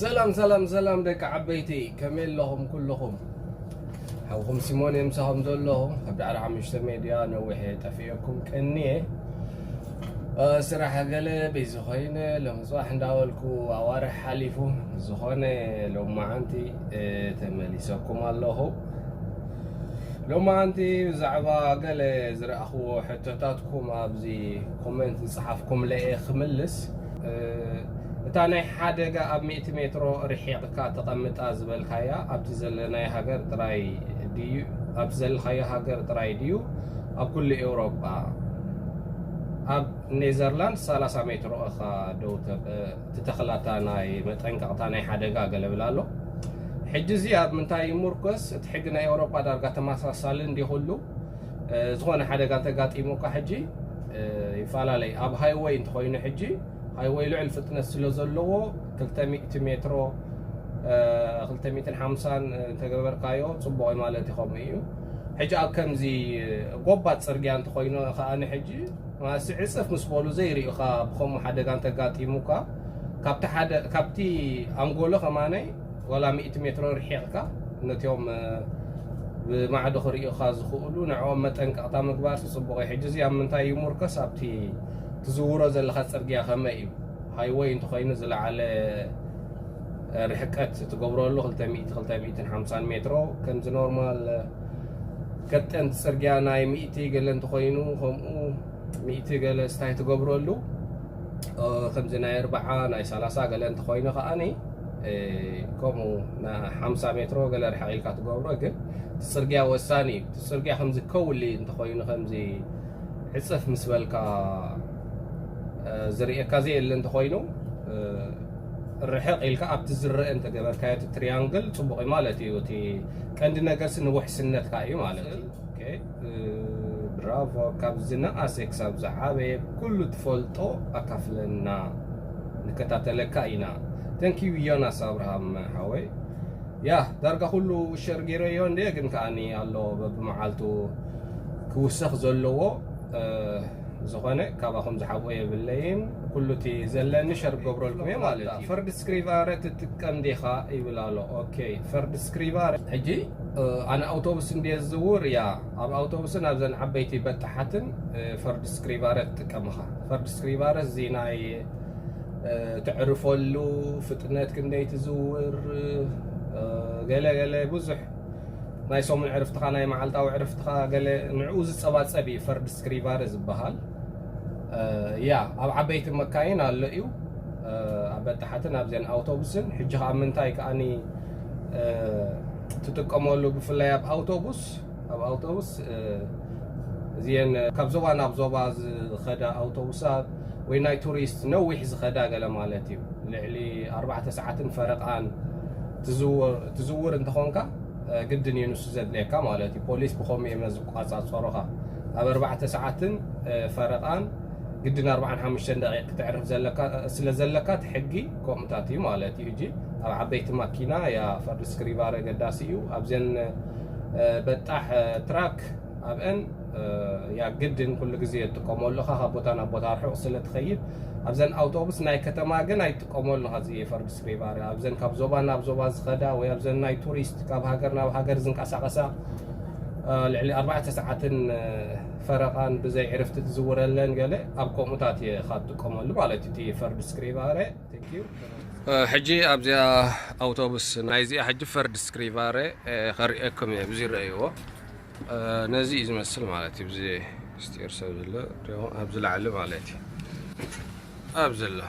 ሰላም ሰላም ሰላም ደቂ ዓበይቲ፣ ከመይ ኣለኹም ኩልኹም? ሓውኹም ሲሞን እየ ምሳኹም ዘለኹ። ኣብ ዳዕሪ ሓሙሽተ ሜድያ ነዊሕ እየ ጠፊኤኩም ቀንየ። እ፣ ስራሕ ገለ ቢዚ ኮይነ ሎም ጽባሕ እንዳበልኩ ኣዋርሕ ሓሊፉ። ዝኾነ ሎማዓንቲ፣ እ፣ ተመሊሰኩም ኣለኹ። ሎማዓንቲ ብዛዕባ ገለ ዝረኣኽዎ ሕቶታትኩም ኣብዚ ኮመንት ዝጸሓፍኩምለይ እየ ክምልስ። እ፣ እታ ናይ ሓደጋ ኣብ ሚእቲ ሜትሮ ርሒቕካ ተቐምጣ ዝበልካያ ኣብቲ ዘለናዮ ሃገር ጥራይ ድዩ፣ ኣብቲ ዘለኻዮ ሃገር ጥራይ ድዩ ኣብ ኩሉ ኤውሮጳ? ኣብ ኔዘርላንድ ሰላሳ ሜትሮ ኢኻ ደው ተ-፣ ትተኽላታ ናይ መጠንቀቕታ ናይ ሓደጋ ገለ ብል ኣሎ። ሕጂ እዚ ኣብ ምንታይ ይምርኮስ? እቲ ሕጊ ናይ ኤውሮጳ ዳርጋ ተመሳሳሊ እንዲ ኩሉ፣ እ፣ ዝኾነ ሓደጋ እንተጋጢሙካ ሕጂ፣ እ፣ ይፈላለይ። ኣብ ሃይወይ እንተኾይኑ ሕጂ፣ ሃይወይ ልዑል ፍጥነት ስለ ዘለዎ፣ ክልተ ሚእቲ ሜትሮ፣ እ፣ ክልተ ሚእትን ሓምሳን እንተገበርካዮ ጽቡቕ እዩ ማለት እዩ። ከምኡ እዩ። ሕጂ ኣብ ከምዚ ጎባጥ ጽርግያ እንተኾይኑ ከኣ ሕጂ፣ ማለትሲ ዕጽፍ ምስ በሉ ዘይርእዩኻ ብኸምኡ ሓደጋ እንተጋጢሙካ፣ ካብቲ ሓደ፣ ካብቲ ኣንጎሎ ከማነይ ዋላ ሚእቲ ሜትሮ ርሒቕካ ነቲኦም፣ እ፣ ብማዕዶ ክርእዩኻ ዝኽእሉ ንዕኦም መጠንቀቕታ ምግባር ጽቡቕ እዩ። ሕጂ እዚ ኣብ ምንታይ ይሙርከስ? ኣብቲ ትዝውሮ ዘለኻ ጽርግያ ከመይ እዩ? ሃይወይ እንተኾይኑ ዝለዓለ፣ እ፣ ርሕቀት ትገብረሉ ክልተ ሚእቲ፣ ክልተ ሚእትን ሓምሳን ሜትሮ፣ ከምዚ ኖርማል፣ እ፣ ቀጠንቲ ጽርግያ ናይ ሚእቲ ገለ እንተኾይኑ፣ ከምኡ ሚእቲ ገለ ስታይ ትገብረሉ፣ እ፣ ከምዚ ናይ ኣርብዓ፣ ናይ ሰላሳ ገለ እንተኾይኑ ከኣኒ፣ እ፣ ከምኡ ናይ ሓምሳ ሜትሮ ገለ ርሕቕ ኢልካ ትገብሮ። ግን እቲ ጽርግያ ወሳኒ እዩ። እቲ ጽርግያ ከምዚ ከውሊ እንተኾይኑ፣ ከምዚ ዕጽፍ ምስ በልካ፣ እ፣ ዝርእየካ ዘየለ እንተኾይኑ፣ እ፣ ርሕቕ ኢልካ ኣብቲ ዝረአ እንተገበርካዮ እቲ ትሪያንግል ጽቡቕ እዩ ማለት እዩ። እቲ ቀንዲ ነገርሲ ንውሕስነትካ እዩ ማለት እዩ። ኦኬ፣ እ፣ ብራቮ። ካብ ዝነኣሰ ክሳብ ዝዓበየ ኩሉ ትፈልጦ ኣካፍለና፣ ንከታተለካ ኢና። Thank you ዮናስ ኣብርሃም ሓወይ። ያ፣ ዳርጋ ኩሉ ሸር ገይረዮ እንደ፣ ግን ከኣኒ ኣሎ በብመዓልቱ ክውሰኽ ዘለዎ። እ፣ ዝኾነ ካባኹም ዝሓብኦ የብለይን። ኩሉ እቲ ዘለኒ ሸር ክገብረልኩም እየ ማለት እዩ። ፈርድ ስክሪቫረ ትጥቀም ዲኻ ይብል ኣሎ። ኦኬ፣ ፈርድ ስክሪቫረ። ሕጂ፣ እ፣ ኣነ ኣውቶቡስ እንድየ ዝዝውር፣ ያ፣ ኣብ ኣውቶቡስን ኣብዘን ዓበይቲ በጣሓትን፣ እ፣ ፈርድ ስክሪቫረ ትጥቀም ኢኻ። ፈርድ ስክሪቫረ እዚ ናይ፣ እ፣ ተዕርፈሉ ፍጥነት ክንደይ ትዝውር፣ እ፣ ገለ ገለ ብዙሕ ናይ ሰሙን ዕርፍትኻ፣ ናይ መዓልታዊ ዕርፍትኻ፣ ገለ ንዕኡ ዝጸባጸብ እዩ ፈርድ ስክሪቫረ ዝበሃል። እ፣ ያ፣ ኣብ ዓበይቲ መካይን ኣሎ እዩ። እ፣ ኣብ በጣሓትን ኣብዘን ኣውቶቡስን። ሕጂ ኸኣ ምንታይ ከኣኒ፣ እ፣ ትጥቀመሉ፣ ብፍላይ ኣብ ኣውቶቡስ፣ ኣብ ኣውቶቡስ፣ እ፣ እዚአን ካብ ዞባ ናብ ዞባ ዝኸዳ ኣውቶቡሳት ወይ ናይ ቱሪስት ነዊሕ ዝኸዳ ገለ ማለት እዩ። ልዕሊ ኣርባዕተ ሰዓትን ፈረቓን ትዝውር፣ ትዝውር እንተኾንካ፣ እ፣ ግድን እዩ ንሱ ዘድልየካ ማለት እዩ። ፖሊስ ብኸምኡ እዮም ዝቋጻጸሩኻ። ኣብ ኣርባዕተ ሰዓትን፣ እ፣ ፈረቓን ግድን ኣርባዓን ሓሙሽተን ደቂቕ ክተዕርፍ ዘለካ፣ ስለ ዘለካ እቲ ሕጊ ከምኡታት እዩ ማለት እዩ። ሕጂ ኣብ ዓበይቲ ማኪና ያ ፈርድ ስክሪቫር ኣገዳሲ እዩ። ኣብዘን፣ እ፣ በጣሕ፣ እ፣ ትራክ ኣብአን፣ እ፣ ያ ግድን ኩሉ ግዜ እትጥቀመሉ ኢኻ፣ ካብ ቦታ ናብ ቦታ ርሑቕ ስለ ትኸይድ። ኣብዘን ኣውቶቡስ ናይ ከተማ ግን ኣይትጥቀመሉ ኢኻ፣ እዚ ፈርድ ስክሪቫር። ኣብዘን ካብ ዞባ ናብ ዞባ ዝኸዳ ወይ ኣብዘን ናይ ቱሪስት ካብ ሃገር ናብ ሃገር ዝንቀሳቐሳ፣ እ፣ ልዕሊ ኣርባዕተ ሰዓትን፣ እ፣ ፈረቓን ብዘይ ዕርፍቲ ትዝውረለን ገለ ኣብ ከምኡታት ኢኻ ትጥቀመሉ ማለት እዩ፣ እቲ ፈርድ ስክሪቫረ። Thank you። እ፣ ሕጂ ኣብዚኣ ኣውቶቡስ ናይዚኣ ሕጂ ፈርድ ስክሪቫረ፣ እ፣ ከርእየኩም እየ፣ ኣብዚ ይረኣይዎ። እ፣ ነዚ እዩ ዝመስል ማለት እዩ። እዚ ስቴር ሰብ ዘሎ ሪኦ ኣብዚ ላዕሊ ማለት እዩ። ኣብዚ ኣሎ።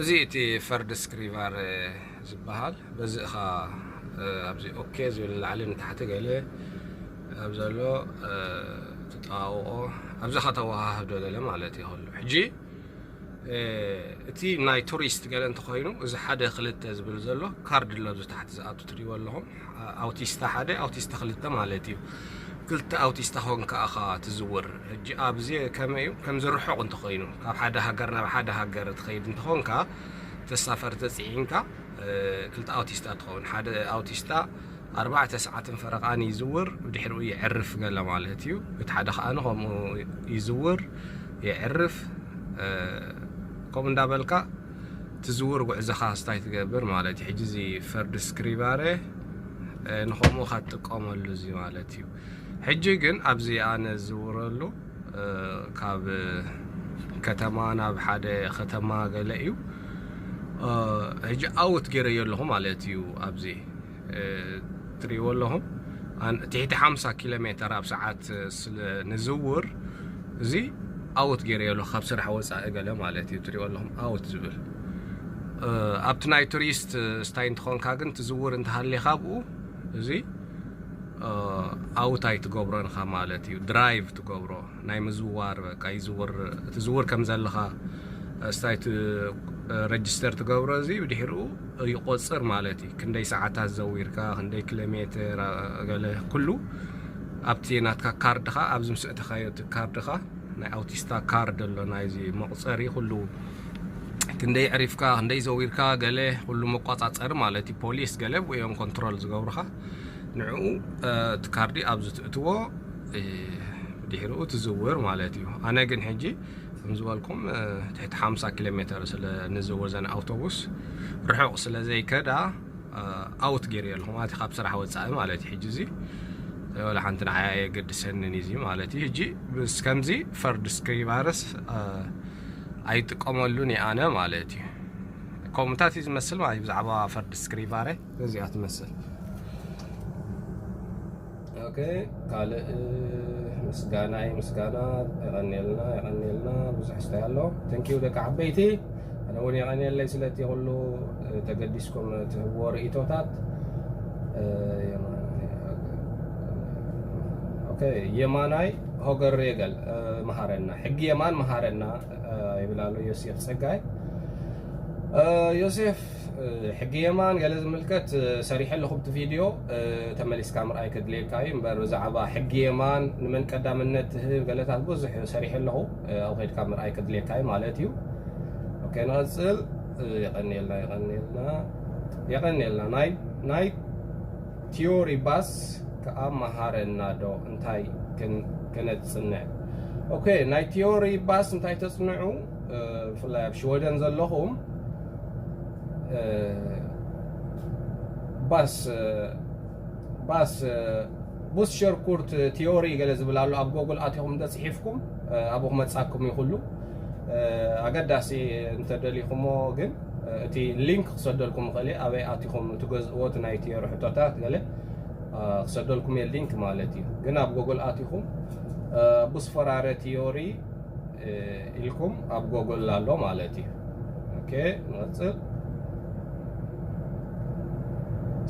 እዚ እቲ ፈርድ ስክሪቫር፣ እ፣ ዝበሃል። በዚ እኻ፣ እ፣ ኣብዚ ኦኬ ዝብል ላዕሊ ንታሕቲ ገለ ኣብ ዘሎ፣ እ፣ ትጠዋውቆ። ኣብዚ እኻ ተወሃህዶ ገለ ማለት እዩ። ኩሉ ሕጂ እ፣ እቲ ናይ ቱሪስት ገለ እንተኾይኑ፣ እዚ ሓደ ክልተ ዝብል ዘሎ ካርድ ኣሎ፣ ኣብዚ ታሕቲ ዝኣቱ ትሪእዎ ኣለኹም። ኣ-፣ ኣውቲስታ ሓደ፣ ኣውቲስታ ክልተ ማለት እዩ። ክልተ ኣውቲስታ ኾንካ ኢኻ ትዝውር። ሕጂ ኣብዚ ከመይ እዩ? ከምዚ ርሑቕ እንተኾይኑ፣ ካብ ሓደ ሃገር ናብ ሓደ ሃገር ትኸይድ እንተኾንካ፣ ተሳፈርቲ ፂዒንካ፣ እ፣ ክልተ ኣውቲስታ ትኸውን። ሓደ ኣውቲስታ ኣርባዕተ ሰዓትን ፈረቓን ይዝውር፣ ብድሕሪኡ የዕርፍ ገለ ማለት እዩ። እቲ ሓደ ከኣ ከምኡ ይዝውር፣ የዕርፍ፣ እ፣ ከምኡ እንዳበልካ ትዝውር ጉዕዞኻ ስታይ ትገብር ማለት እዩ። ሕጂ እዚ ፈርድ ስክሪባረ ንኸምኡ ካ ትጥቀመሉ እዚ ማለት እዩ። ሕጂ ግን ኣብዚ ኣነ ዝዝውረሉ ካብ ከተማ ናብ ሓደ ከተማ ገለ እዩ። ሕጂ ኣውት ገይረዮ ኣለኹ ማለት እዩ። ኣብዚ ትሪእዎ ኣለኹም ትሕቲ ሓምሳ ኪሎ ሜተር ኣብ ሰዓት ስለ ንዝውር እዚ ኣውት ገይረዮ ኣለኹ፣ ካብ ስራሕ ወፃኢ ገለ ማለት እዩ። ትሪእዎ ኣለኹም ኣውት ዝብል ኣብቲ ናይ ቱሪስት ስታይ እንትኾንካ ግን ትዝውር እንተሃሊኻ ብኡ እዚ ኣውት ኣይትገብሮን ኢኻ ማለት እዩ። ድራይቭ ትገብሮ ናይ ምዝዋር በቃ ይዝውር፣ ትዝውር ከም ዘለኻ ስታይ ረጅስተር ትገብሮ እዚ ብድሕሪኡ ይቆፅር ማለት እዩ። ክንደይ ሰዓታት ዘዊርካ፣ ክንደይ ኪሎ ሜትር ገለ ኩሉ ኣብቲ ናትካ ካርድኻ ኣብዚ ምስ እተኻዮ እቲ ካርድኻ ናይ ኣውቲስታ ካርድ ኣሎ ናይዚ መቑፀሪ ኩሉ ክንደይ ዕሪፍካ ክንደይ ዘዊርካ ገለ ኩሉ መቋፃፀሪ ማለት እዩ። ፖሊስ ገለ ብኡ እዮም ኮንትሮል ዝገብሩኻ። ንዕኡ እቲ ካርዲ ኣብዚ ትእትዎ ድሕሪኡ ትዝውር ማለት እዩ። ኣነ ግን ሕጂ ከም ዝበልኩም ትሕቲ ሓምሳ ኪሎ ሜተር ስለ ንዝውር ዘን ኣውቶቡስ ርሑቕ ስለ ዘይከዳ ኣውት ገይረ ኣለኹ ማለት ካብ ስራሕ ወፃኢ ማለት እዩ። ሕጂ እዚ ወላ ሓንቲ ንዓያ የገድሰንን እዚ ማለት እዩ። ሕጂ ምስ ከምዚ ፈርድ ስክሪባረስ ኣይጥቀመሉን ኣነ ማለት እዩ። ከምኡታት እዩ ዝመስል ማለት እዩ። ብዛዕባ ፈርድ ስክሪባረ እዚኣ ትመስል። ኦኬ፣ ካልእ ምስጋና እዩ። ምስጋና የቐንየልና፣ የቐንየልና። ብዙሕ ስታይ ኣሎ። ተንኪዩ ደቂ ዓበይቲ። ኣነ እውን የቐንየለይ ስለቲ ኩሉ ተገዲስኩም ትህብዎ ርእይቶታት። ኦኬ፣ የማናይ ሆገር የገል መሃረና፣ ሕጊ የማን መሃረና ይብል ኣሎ ዮሴፍ ጸጋይ። ዮሴፍ ሕጊ የማን ገለ ዝምልከት ሰሪሐ ኣለኹ ብቲ ቪድዮ፣ ተመሊስካ ምርኣይ ከድልየካ እዩ። እምበር ብዛዕባ ሕጊ የማን ንመን ቀዳምነት ትህብ ገለታት ብዙሕ ሰሪሐ ኣለኹ። ኣብኡ ከድካ ምርኣይ ከድልየካ እዩ ማለት እዩ። ኦኬ፣ ንቐጽል። የቐንየልና፣ የቐንየልና፣ የቐንየልና። ናይ ናይ ቲዮሪ ባስ ከኣ መሃረና ዶ እንታይ ከነጽንዕ? ኦኬ፣ ናይ ቲዮሪ ባስ እንታይ ተጽንዑ? ብፍላይ ኣብ ሽወደን ዘለኹም ባስ ባስ ቡስ ሸርኩርት ቲዮሪ ገለ ዝብል ኣሎ። ኣብ ጎግል ኣቲኹም እንተጽሒፍኩም ኣብኡ ክመጻኩም ይኽእሉ። ኣገዳሲ እንተደሊኹሞ ግን እቲ ሊንክ ክሰደልኩም ይኽእል እየ። ኣበይ ኣቲኹም ትገዝእዎ እቲ ናይ ቲዮሪ ሕቶታት ገለ ክሰደልኩም እየ ሊንክ ማለት እዩ። ግን ኣብ ጎግል ኣቲኹም ቡስ ፈራረ ቲዮሪ ኢልኩም ኣብ ጎግል ኣሎ ማለት እዩ። ኦኬ፣ ንቐጽል።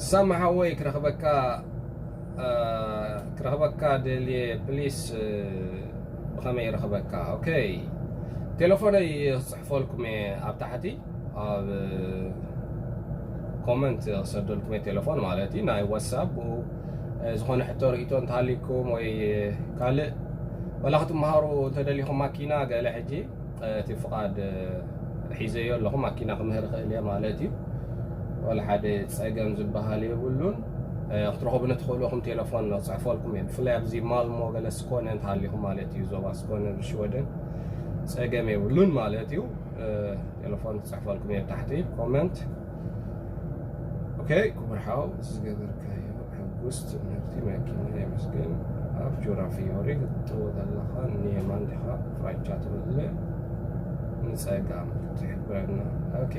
ሳሚ ሓወይ ክረኽበካ ክረኽበካ ደልየ ፕሊስ ብኸመይ ይረኽበካ? ኦኬ፣ ቴሌፎነይ ክፅሕፈልኩም እየ ኣብ ታሕቲ ኣብ ኮመንት ክሰደልኩም እየ ቴሌፎን ማለት እዩ ናይ ዋትሳፕ ብኡ ዝኾነ ሕቶ ርእቶ እንተሃሊኩም ወይ ካልእ ወላ ክትመሃሩ እንተደሊኹም ማኪና ገለ ሕጂ እቲ ፍቓድ ሒዘዮ ኣለኹ ማኪና ክምህር ይኽእል እየ ማለት እዩ። ወላ ሓደ ፀገም ዝበሃል የብሉን። ክትረኸቡኒ ትኽእሉ ኢኹም ቴሌፎን ክፅሕፈልኩም እየ ብፍላይ ኣብዚ ማልሞ ገለ ስኮነ እንተሃሊኹም ማለት እዩ ዞባ ስኮነ ብሽወደን ፀገም የብሉን ማለት እዩ። ቴሌፎን ክፅሕፈልኩም እየ ታሕቲ ኮመንት። ኦኬ ክቡር ሓው ዝገበርካዮ ሕጉስ ትምህርቲ መኪና የመስግን። ኣብ ጁራ ፊዮሪ ክትጥው ከለኻ ንየማን ዲኻ ፍራቻ ትበልዕ ንጸጋም ትሕብረና። ኦኬ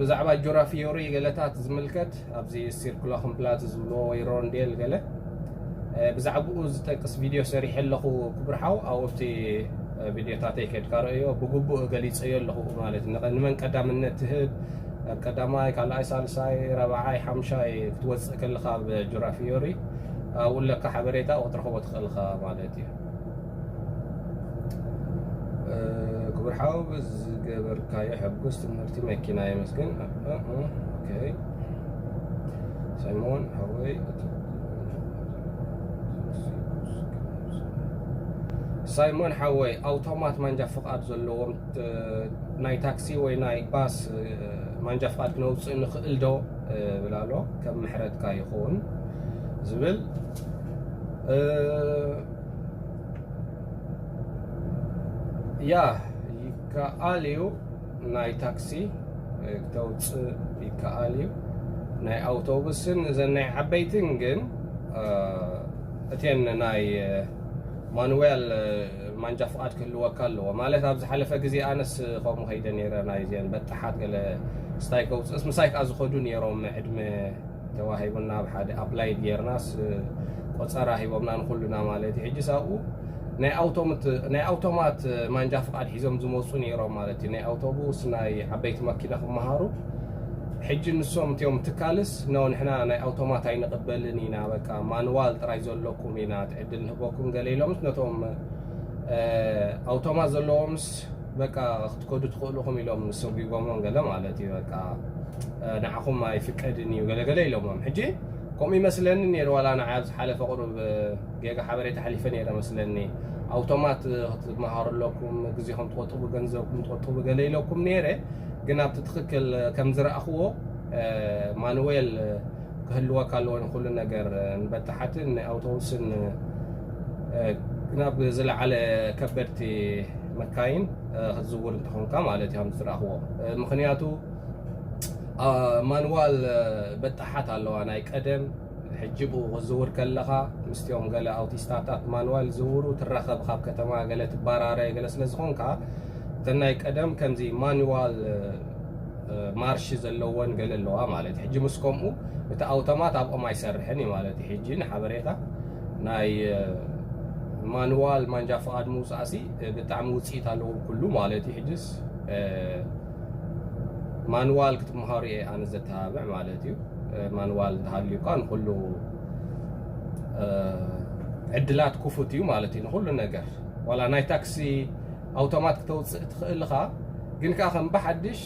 ብዛዕባ ጁራ ፊዮሪ ገለታት ዝምልከት ኣብዚ ሲርኩላ ኮምፕላት ዝብልዎ ወይ ሮንዴል ገለ ብዛዕባኡ ዝጠቅስ ቪድዮ ሰሪሐ ኣለኹ ክቡር ሓው ኣብቲ ቪድዮታተይ ከድካ ረእዮ ብግቡእ ገሊፀዮ ኣለኹ ማለት ንመን ቀዳምነት ትህብ ኣብ ቀዳማይ ካልኣይ ሳልሳይ ራብዓይ ሓምሻይ ክትወፅእ ከለካ ኣብ ጁራ ፊዮሪ ኣብኡ ለካ ሓበሬታ ክትረኽቦ ትኽእልካ ማለት እዩ። ክቡር ሓው ዝገበርካዮ ሕጉስ ትምህርቲ መኪና የመስግን። ሳይሞን ሓወይ ሳይሞን ሓወይ ኣውቶማት ማንጃ ፍቓድ ዘለዎም ናይ ታክሲ ወይ ናይ ባስ ማንጃ ፍቓድ ክነውፅእ ንኽእል ዶ ብላሎ ከም ምሕረትካ ይኸውን ዝብል ያ ይከኣል እዩ ናይ ታክሲ ክተውፅእ ይከኣል እዩ። ናይ ኣውቶቡስን እዘን ናይ ዓበይትን ግን እቴን ናይ ማኑዌል ማንጃ ፍቓድ ክህልወካ ኣለዎ። ማለት ኣብ ዝሓለፈ ግዜ ኣነስ ከምኡ ከይደ ነይረ። ናይ እዚአን በጣሓት ገለ ስታይ ከውፅእስ ምሳይ ከዓ ዝኸዱ ነይሮም። ዕድመ ተዋሂቡና ኣብ ሓደ ኣፕላይ ጌርናስ ቆፀራ ሂቦምና ንኩሉና ማለት እዩ። ሕጂ ሳብኡ ናይ ኣውቶማት ማንጃ ፍቓድ ሒዞም ዝመፁ ነይሮም ማለት እዩ። ናይ ኣውቶቡስ ናይ ዓበይቲ መኪና ክመሃሩ። ሕጂ ንሶም እትዮም ትካልስ ነው ንሕና ናይ ኣውቶማት ኣይንቕበልን ኢና፣ በቃ ማንዋል ጥራይ ዘለኩም ኢና ትዕድል ንህበኩም ገለ ኢሎምስ ነቶም ኣውቶማት ዘለዎምስ በቃ ክትከዱ ትኽእሉኹም ኢሎም ሰጒጎሞም ገለ ማለት እዩ። በቃ ንዓኹም ኣይፍቀድን እዩ ገለገለ ኢሎሞም። ሕጂ ከምኡ ይመስለኒ ነይሩ። ዋላ ንዓ ኣብ ዝሓለፈ ቁሩብ ጌጋ ሓበሬታ ሓሊፈ ነይረ መስለኒ። ኣውቶማት ክትመሃሩ ኣለኩም፣ ግዜኹም ትቆጥቡ፣ ገንዘብኩም ትቆጥቡ ገለ ኢለኩም ነይረ። ግን ኣብቲ ትኽክል ከም ዝረኣኽዎ ማኑዌል ክህልወካ ኣለዎ ንኩሉ ነገር፣ ንበጣሓትን ንኣውቶቡስን ናብ ዝለዓለ ከበድቲ መካይን ክትዝውር እንተኾንካ ማለት እዩ ከም ዝረኣኽዎ። ምኽንያቱ ማንዋል በጣሓት ኣለዋ ናይ ቀደም። ሕጂ ብኡ ክትዝውር ከለኻ ምስቲኦም ገለ ኣውቲስታታት ማንዋል ዝውሩ ትራኸብ ካብ ከተማ ገለ ትባራረ ገለ ስለ ዝኾንካ እተን ናይ ቀደም ከምዚ ማንዋል ማርሽ ዘለወን ገለ ኣለዋ ማለት እዩ። ሕጂ ምስ ከምኡ እቲ ኣውቶማት ኣብኦም ኣይሰርሕን እዩ ማለት እዩ። ሕጂ ንሓበሬታ ናይ ማንዋል ማንጃ ፍቓድ ምውፃእሲ ብጣዕሚ ውፅኢት ኣለዎ ኩሉ ማለት እዩ። ሕጅስ ማንዋል ክትመሃሩ እየ ኣነ ዘተባብዕ ማለት እዩ። ማንዋል እንተሃልዩካ ንኩሉ ዕድላት ክፉት እዩ ማለት እዩ። ንኩሉ ነገር ዋላ ናይ ታክሲ ኣውቶማት ክተውፅእ ትኽእል ኢኻ። ግን ከዓ ከም ብሓድሽ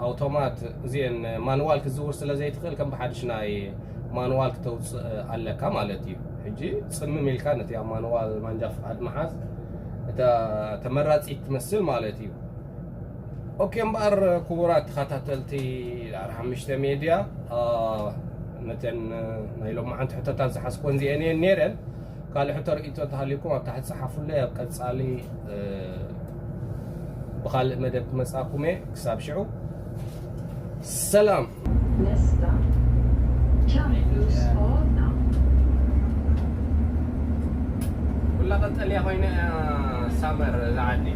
ኣውቶማት እዚአን ማንዋል ክዝውር ስለ ዘይትኽእል ከም ብሓድሽ ናይ ማንዋል ክተውፅእ ኣለካ ማለት እዩ። ሕጂ ፅምም ኢልካ ነቲ ኣብ ማንዋል ማንጃ ፍቓድ ምሓዝ እታ ተመራፂት ትመስል ማለት እዩ። ኦኬ እምበኣር ክቡራት ተኸታተልቲ ዳዕሮ ሓሙሽተ ሜድያ፣ ነተን ናይ ሎማዓንቲ ሕቶታት ዝሓዝኮን እዚአን እየን ነይረን። ካልእ ሕቶ ርእይቶ እንተሃልዩኩም ኣብ ታሕቲ ጸሓፉለይ። ኣብ ቀጻሊ ብኻልእ መደብ ክመጻኩም እየ። ክሳብ ሽዑ ሰላም። ኩላ ቀጠልያ ኮይነ ሳመር እዛ ዓዲ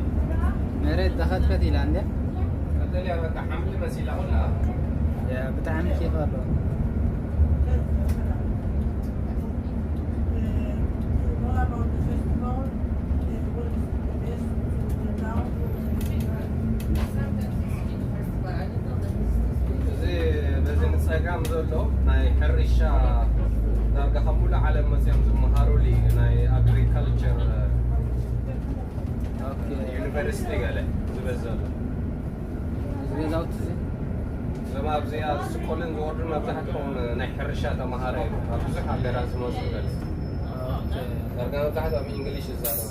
መሬት ተኸትከት ኢላ እንድያ። ቀጠልያ በቃ ሓምሊ መሲላ ኩላ። ብጣዕሚ ኬፍ ኣለዎ። እዚ በዚ ንጸጋም ዘሎ ናይ ሕርሻ ዳርጋ ካብ ሙሉእ ዓለም መጽዮም ዝመሃሩሉ እዩ። ናይ ኣግሪካልቸር ዩኒቨርሲቲ ገለ ዝበዘሉ እዚ ገዛውቲ እዚ እዞም ኣብዚኣ ዝስቀሉን ዝወርዱን መብዛሕትኦም ናይ ሕርሻ ተምሃሮ እዮም። ካብ ብዙሕ ሃገራት ዝመፁ ገለ ዳርጋ መብዛሕትኦም እንግሊሽ ይዛረቡ።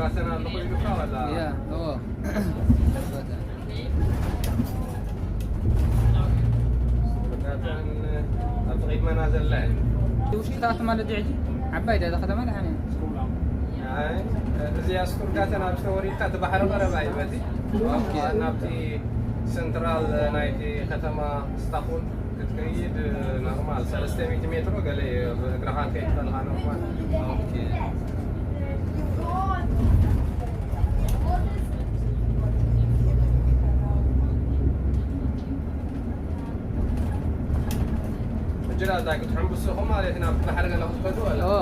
ባተና ኣለኹ ኢሉካ ዋላ? ያ እዎ ባተን ኣብቲ ቅድመና ዘላ እያ። ውሽጥታት ማለት ሕጂ ዓባይ ዳ ከተማ ደሓን እያ። ኣይ፣ እዚኣ ስቱርጋተን ኣብ ዝተወሪድካ እቲ ባሕሪ ቀረባ እዩ በቲ ኦኬ። ናብቲ ሰንትራል ናይቲ ከተማ ስታኹል ክትከይድ ኖርማል ሰለስተ ሚእቲ ሜትሮ ገለ እዩ። ብእግርኻ ከይድ ከለኻ ኖርማል። ኦኬ። ሕጂ ዳ እንታይ ክትሕምብሱ ኢኹም ማለት ናብቲ ባሕሪ ገለ ክትከዱ ወላ? ኦ